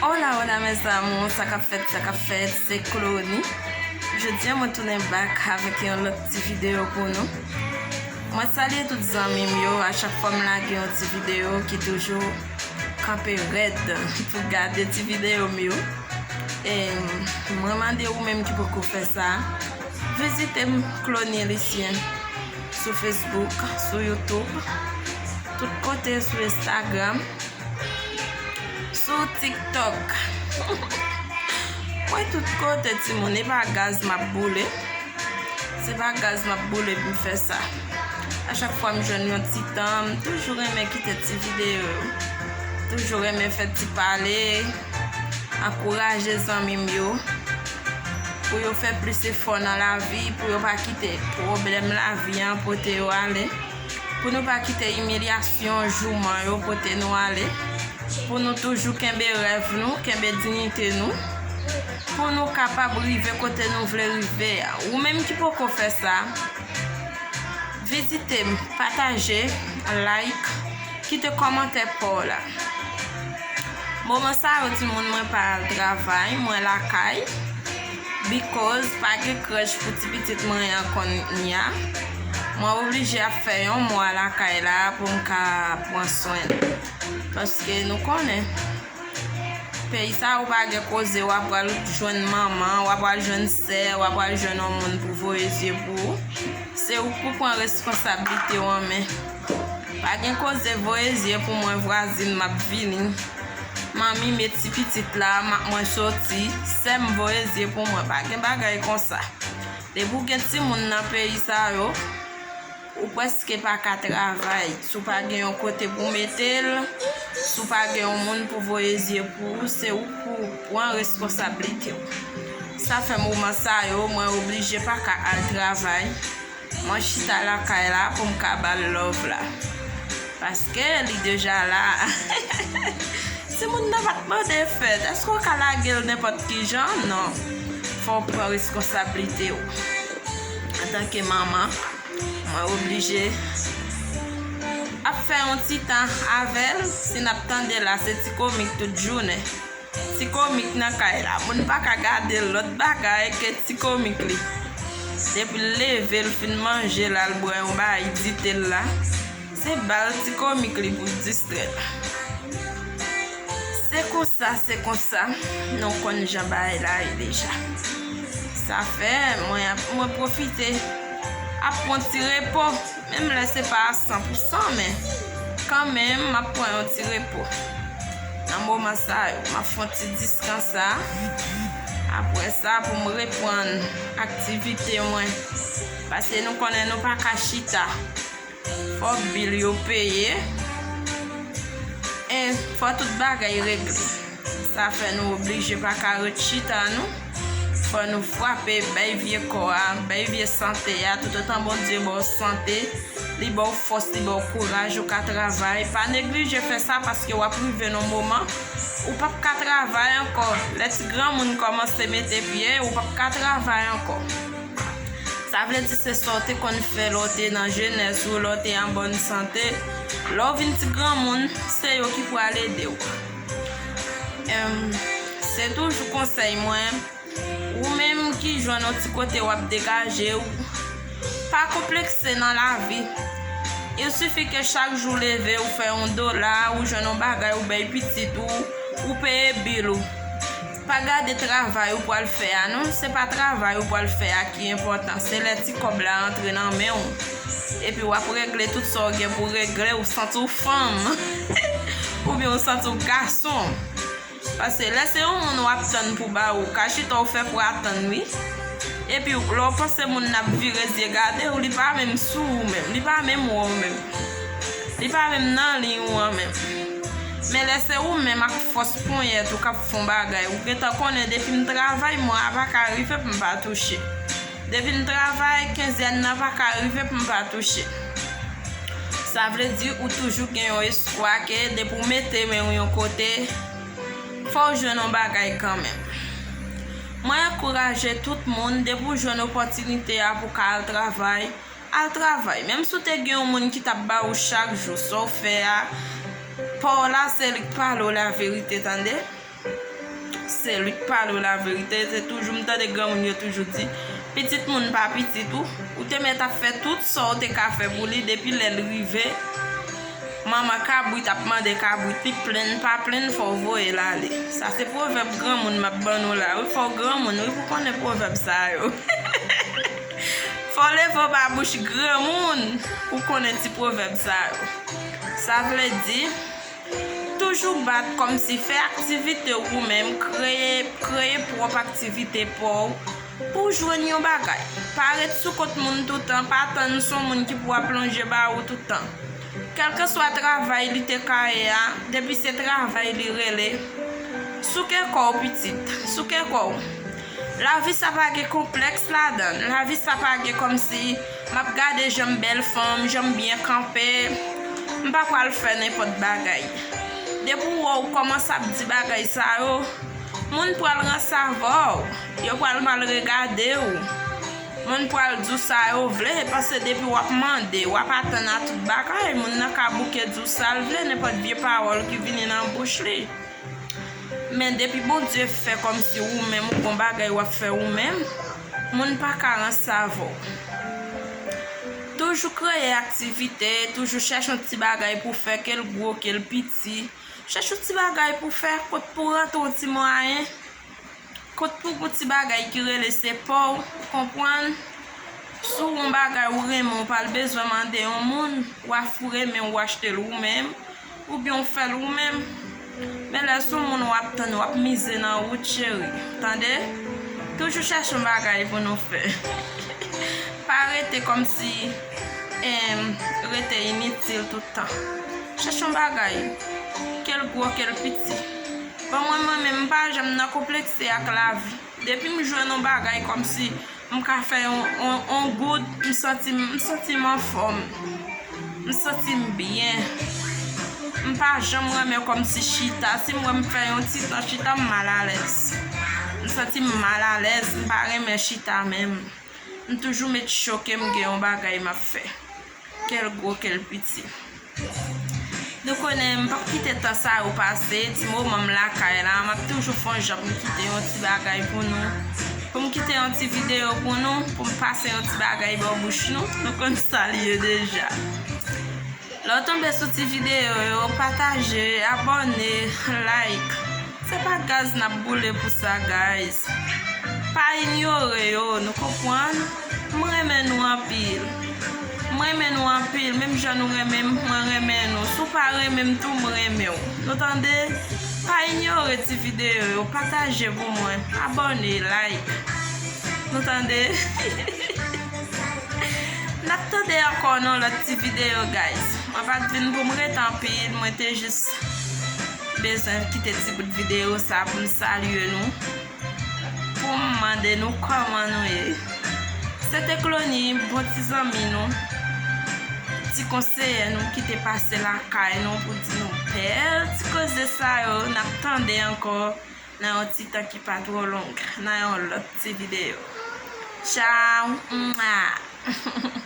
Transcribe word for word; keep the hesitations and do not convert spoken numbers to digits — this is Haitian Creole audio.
Hola, hola mes amours, sa k ap fèt, sa k ap fèt, se Clony. Jodi a mwen tounen back avèk yon lòt ti videyo pou nou. Mwen salye tout zanmi m yo, a chak fwa m lage yon ti videyo ki toujou kanpe rèd pou gade ti videyo m yo. E mwen mande ou menm ki poko fè sa, vizite m Clony Lucien sou Facebook, sou YouTube, tout kote, sou Instagram, sou TikTok. Mwen tout kote timoun, e pa gaz m ap boule. Se pa gaz m ap boule pou m fè sa. A chak fwa m jwenn yon ti tan, m toujou renmen kite ti videyo yo. Toujou renmen fè ti pale, ankouraje zanmi m yo pou yo fè plis efò nan lavi, pou yo pa kite pwoblèm lavi an pote yo ale, pou nou pa kite imilyasyon jouman yo pote nou ale, pou nou toujou kenbe rèv nou, kenbe diyite nou, pou nou kapab rive kote nou vle rive a. Ou menm ki poko fè sa, vizite m, pataje, like, kite kòmantè pa w la. Moman sa yo, timoun, mwen pa al travay, mwen lakay. Because pa gen krèch pou ti pitit mwen an kounye a. Mwen oblije ap fè yon mwa lakay la pou m ka pran swen l. Paske nou konnen, peyi sa ou pa gen koze, w ap pral jwenn manman, w ap pral jwenn sè, w ap pral jwenn yon moun pou voye zye pou ou. Se ou k pou pran responsablite w an men. Pa gen koze voye zye pou mwen, vwazin, m ap vini. Manmi, met ti pitit la, m ap mwen soti, sè m voye zye pou mwen. Pa gen bagay konsa. Depi w gen timoun nan peyi sa yo, ou prèske pa ka travay. Si w pa gen yon kote pou mete l, si w pa gen yon moun pou voye zye pou ou, se ou k pou pran responsablite w. Sa fè moman sa yo, mwen oblije pa ka al travay. Mwen chita lakay la pou m ka ba l love la. Paske li deja la. Timoun nan pa t mande fèt. Èske w ka lage l nenpòt ki jan? Non. Fò w pran responsablite w. Antanke manman, mwen oblije ap fè yon ti tan avè l. Si n ap tande la, se ti komik tout jounen. Ti komik nan kay la. Moun pa ka gade l lòt bagay ke ti komik li. Depi l leve, l fin manje, l al bwè yon bagay, dite l la, se ba l ti komik li pou distrè l. Se konsa, se konsa, nou konn jan bagay la ye deja. Sa fè mwen ap, mwen pwofite ap pran ti repo, menm lè se pa a san pou san, men kanmenm, m ap pran yon ti repo. Nan moman sa yo, m ap fè yon ti diskansa. Apre sa, pou m reprann aktivite mwen. Paske nou konnen nou pa ka chita. Fò bil yo peye. E fò tout bagay regle. Sa fè nou oblije pa ka ret chita, non. Fò nou frape, bay vye kò a, bay vye sante a, toutotan Bondye ba w sante, li ba w fòs, li ba w kouraj, ou ka travay. Pa neglije fè sa, paske w ap rive nan moman ou p ap ka travay ankò. Lè ti granmoun kòmanse mete pye, ou p ap ka travay ankò. Sa vle di se sa w te konn fè lè w te nan jenès ou, lè w te an bòn sante. Lè w vin ti granmoun, se yo ki pral ede w. Em, se toujou konsèy mwen, ou menm ki jwenn yon ti kote w ap degaje w, pa konplekse nan lavi. Il sifi ke chak jou w leve, ou fè yon dola, ou jwenn yon bagay, ou bay pitit ou, ou peye bil ou. Pa gade travay ou pral fè a, non. Se pa travay ou pral fè a ki enpòtan. Se lè ti kòb la antre nan men w. Epi w ap regle tout sa w gen pou regle, ou santi w fanm. Oubyen ou santi w gason. Paske lè se yon moun w ap tann pou ba ou, ka chita w fè pou atann, wi. Epi lè w panse moun nan ap vire zye gade w, li pa menm sou ou menm, li pa menm wè w menm. Li pa menm nan liy ou an menm. Men lè se ou menm ak fòs ponyèt ou k ap fè yon bagay, ou gentan konnen depi m travay, mwa a pa ka rive pou m pa touche. Depi m travay, kenzèn nan pa ka rive pou m pa touche. Sa vle di ou toujou gen yon espwa ke depi w mete men w yon kote, fò w jwenn yon bagay kanmenm. Mwen ankouraje tout moun, depi w jwenn opòtinite a pou w ka al travay, al travay. Menm si w te gen yon moun ki t ap ba ou chak jou, sa w fè a, pa w la, se li k pale w laverite, tande. Se li k pale w laverite, se toujou, m tande granmoun yo toujou di, pitit moun pa pitit ou. Ou te mèt ap fè tout sa w te ka fè pou li, depi lè l rive, manman kabrit ap mande kabrit li, plenn pa plenn, fò w voye l ale. Sa se pwovèb granmoun m ap ban nou la, wi, fò w granmoun, wi, pou konnen pwovèb sa yo. Fò w leve w ba bouch granmoun pou konnen ti pwovèb sa yo. Sa vle di, toujou bat kòmsi, fè aktivite w ou menm, kreye, kreye pwòp aktivite pa w pou w jwenn yon bagay. Pa ret sou kont moun toutan, pa tann se yon moun ki pou ap lonje ba ou toutan. Kèlkeswa travay li te ka ye a, depi se travay li rele, souke kò w pitit, souke kò w. Lavi sa pa gen konplèks ladan l. Lavi sa pa gen kòmsi m ap gade jan m bèl fanm, jan m byen kanpe. M pa pral fè nenpòt bagay. Depi w wè w kòmanse ap di bagay sa yo, moun pral ranse avè w. Yo pral mal regade w. Moun pral di w sa yo vle, paske depi w ap mande, w ap atann a tout bagay, moun nan ka bouke di w sa l vle, nenpòt vye pawòl ki vini nan bouch li. Men depi Bondye fè kòmsi ou menm ou gon bagay w ap fè ou menm, moun pa ka ranse avè w. Toujou kreye aktivite, toujou chèche yon ti bagay pou fè, ke l gwo, ke l piti. Chèche yon ti bagay pou fè, kot pou rantre yon ti mwayen, kot pou gon ti bagay ki rele se pa w, ou konprann? Si w gon bagay ou renmen, ou pa bezwen mande yon moun, w a foure men w achte l ou menm, oubyen w fè l ou menm. Men lè se yon moun w ap tann, w ap mize nan wout, cheri. Tande? Toujou chèche yon bagay pou nou fè. Pa rete kòmsi, em, rete initil tout tan. Chèche yon bagay, ke l gwo, ke l piti. Bon, mwen, mwen menm, m pa janm nan konplekse ak lavi. Depi m jwenn yon bagay kòmsi m ka fè yon, yon, yon goud, m santi m, m santi m anfòm. M santi m byen. M pa janm renmen kòmsi chita. Si m wè m fè yon ti tan chita, m malalèz. M santi m malalèz, m pa renmen chita menm. M toujou met cho ke m gen yon bagay m ap fè. Ke l gwo, ke l piti. Nou konnen m p ap kite tan sa yo pase, ti moman m lakay la, m ap toujou fè yon jan pou m kite yon ti bagay pou nou. Pou m kite yon ti videyo pou nou, pou m pase yon ti bagay bò bouch nou. Nou konn sa l ye deja. Lè w tonbe sou ti videyo yo, pataje, abòne, like. Se pa gaz n ap boule pou sa, guys. Pa inyore yo, nou konprann? M renmen nou anpil. M renmen nou anpil, menm jan nou renmen m, mwen renmen nou. Si w pa renmen m tou, m renmen w. Nou tande? Pa inyore ti videyo yo, pataje pou mwen, abòne, like. Nou tande? N ap tande ankò nan lòt ti videyo, guys. Mwen pa t vin pou m ret anpil, mwen te jis bezwen kite ti bout videyo sa pou m salye nou, pou m mande nou kòman nou ye. Se te Clony, bon ti zanmi nou, ti konseye nou ki te pase lakay nou pou di nou bèl ti koze sa yo. N ap tande ankò nan yon ti tan ki pa twò long, nan yon lòt ti videyo. Tchao! Mwa!